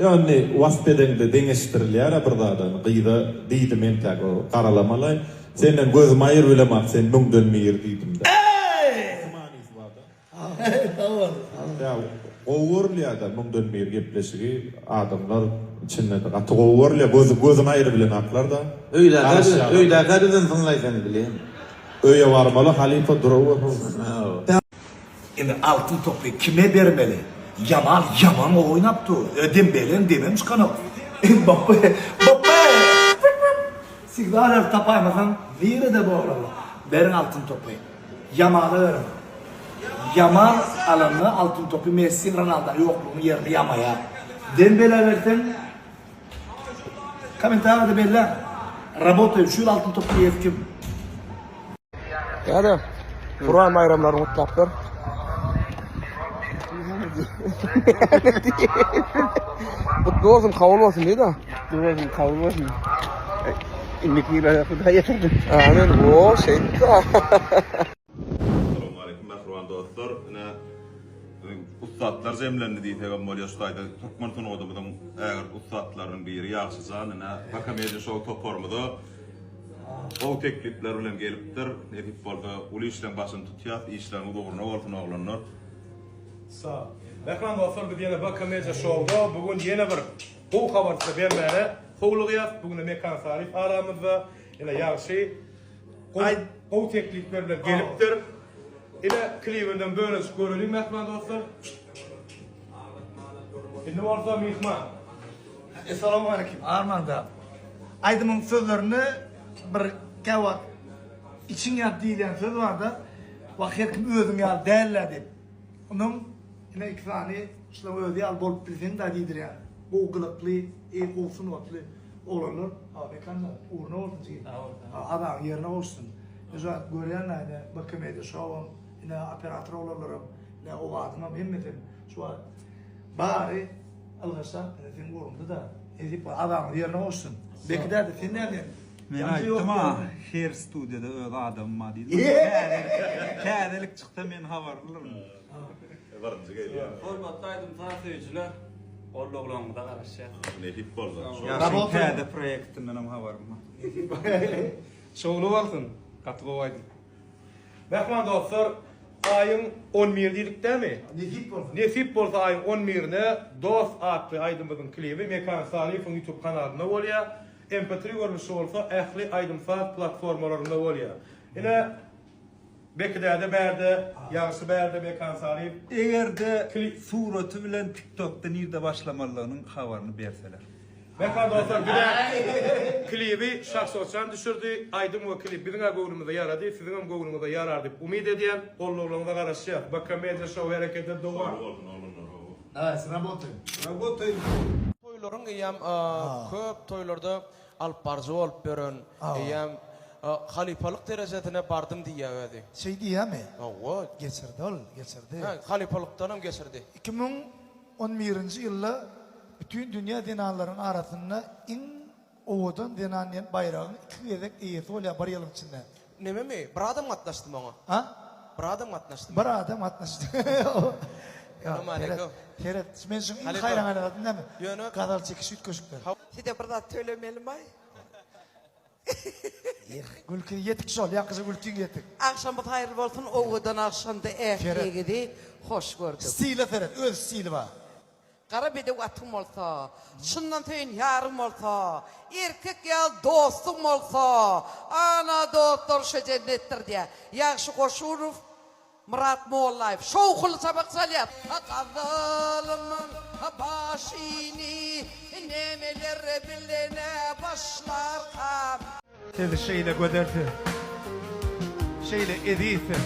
Ýa indi wasp edeňde deňeşdirilýär-ä bir zada. Gyza diýdim entäk o garalamalaý. Senden gözümi aýyr bilemok sen müňden bir diýdim-de. Gaty manysy bar-da. Sag bol. Ýa gowy görülýär-de müňden bir gepleşigi adamlar içinde-de gaty gowy görülýär. Gözi gözüni aýry bilenaklar-da. Öýdäkä öýdäkä düzün synlaý sen bilýän. Öýe barmaly halypa durawur. Indi altyn topy kime bermeli? Ýamal ýaman gowy oýnap dur. Dembeleň demem çykanok. Mbappe Mbappe! Signal berip tapaýmasaň nirede bu oglanlar? Beriň altyn topy. Ýamala beriň. Ýamal alanda altyn topy Messi Ronaldonyň ýoklugynyň ýerini ýamaýar. Dembelä berseň Kommentariýada belläň. Rabotaýym şu ýyl altyn topyň eýesi kim? Däde, Gurban baýramlaryny gutlap ber. Gutly bolsun, kabul bolsun diýdi. Gutly bolsun, kabul bolsun. Indiki ýyla Hudaý ýetirsin. Amin. O, şeýtdi. Salowmaleýkim mähriban dostlar. Ine biziň ussatlar jemlendi diýsegem bolýar şu taýda türkmen sungatymyzyň ägirt ussatlarynyň biri Ýagşyjan ine Baka Media Show toparymyza gowy teklipler bilen gelipdir. Nesip bolsa uly işleň başyny tutýas. Işleriňiz ugruna bolsun oglanlar. Sag. Mähriban dostlar biz ýene Baka Media Showda bu gün ýene bir gowy habar size bermäne howlugýas. Bu gün Mekan Saryýew aramyzda. Ýene Ýagşy Gowy gowy teklipler bilen gelipdir. Ine klibinden bölejik göreliň mähriban dostlar. Indi bolsa myhman. Essalawmaleýkim Armanda. Aýdymyň sözlerinde bir käwagt içiň ýap diýilýän söz barda, wah her kim özüň ýaly däl-dä diýip. Onam ine iki sany şulaň özi ýaly bolup bilseň-dä diýdirýän. Gowy gylykly, gowy sungatly. Oglanlar, ha Mekanjan, ugruna bolsun jigim. Ha azagyň ýerine gowuşsyn. Ine şu wagt görýän-ä ine BK Media Show-am, ine operator oglanlaram, ine Owazyňam hemmesem şu wagt bary ylgaşan ine seň ugruňda-da. Nesip bolsa azagyňyz ýerine gowuşsyn. Beki däde sen näme? Men aýtdym-a, her studiýada öz adamym bar diýdim. Täzelik çyksa men habarlydyryn. Birinji gelýän. Hormatly aýdym-saz söýüjiler, gollaglaryňyza garaşýas. Nesip bolsa. Ýagşyň täze proýektindenem habarym bar. Şowly bolsun. Gaty gowy aýdym. Mähriban dostlar, aýyň on biri diýdik dämi? Nesip bolsa. Nesip bolsa aýyň on birine Dost atly aýdymyzyň klibi Mekan Salyýewiň YouTube kanalynda bolýar. MP tri görnüşi bolsa ähli aýdym-saz platformalarynda bolýar. Ine Beki däde bärde, Ýagşy bärde Mekan Saryýew. Egerde suraty bilen tiktokda nirde başlamalydygynyň habaryny berseler. Mekan dostlar bize klibi Şahsotjan düşürdi. Aýdym we klip biziň-ä göwnümize ýarady, siziňem göwnüňize ýarar diýip umyt edýän. Gollaglaryňyza garaşýas. BK Media Show herekete dowam. Şowly bolsun oglanlar hawa. Daway srabotaým. Rabotaým. Toýlaryň eýýäm köp toýlarda Alyp baryjy bolup ýören, eýýäm halypalyk derejesine bardym diýýär özi. Şeý diýýärmi? Hawa. Geçirdi ol, geçirdi. Hä, halypalykdanam geçirdi. 2011-nji ýylda bütin dünýä zenanlaryň arasynda iň owadan zenan diýen baýragyň iki gezek eýesi bolýar bir ýylyň içinde. Nememi? Bir adam gatnaşdymy oňa? A? Bir adam gatnaşdymy? Bir adam gatnaşdy. Salam aleýkum. Seret, men şuň iň haýran galan zadym näme? Ýöne Gazal çekişi üýtgeşikdir. Size bir zat tölemelimaý? Eh, gülki ýetik şol, ýaňkyja gülkiň ýetik. Agşamyz haýyrly bolsun, owadan agşamda ähliňizi hoş gördük. Stile seret, öz stili bar. Gara bedew atyň bolsa, çyndan söýen ýaryň bolsa, erkek ýaly dostuň bolsa, ana dostlar şo jennetdir diýýär. Ýagşy Goşunow Myrat Mollaýew şowhunly çapak çalýar. Gazalymyň başyny nemeler bilen başlarkam. Siz şeýle gözelsiz, şeýle ezizsiz.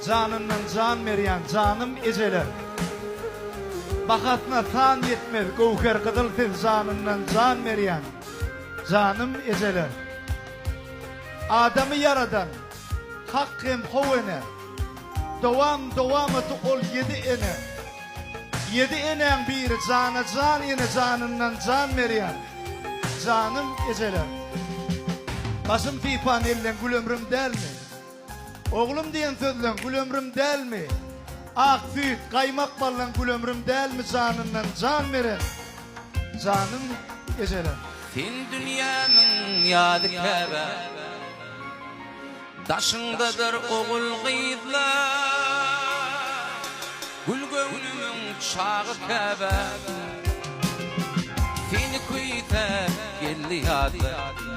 Janyndan jan berýän janym ejeler. Bahasyna san ýetmez göwher gyzyl siz janyndan jan berýän janym ejeler. Adamy ýaradan Hak hem How ene. Dowam dowamaty ol ýedi ene. Ýedi enäň biri jana jan ene janyndan jan berýän janym ejeler. Başym sypan elleň gül ömrüm dälmi? Oglum diýen sözleň gül ömrüm dälmi? Ak süýt, gaýmak ballan gül ömrüm dälmi janyndan jan beren janym ejeler. Sen dünýämiň ýazy käbä. Daşyňdadyr ogul gyzlar. Gül göwnümiň çagy käbä. Seni küýsäp geldi ýazlar.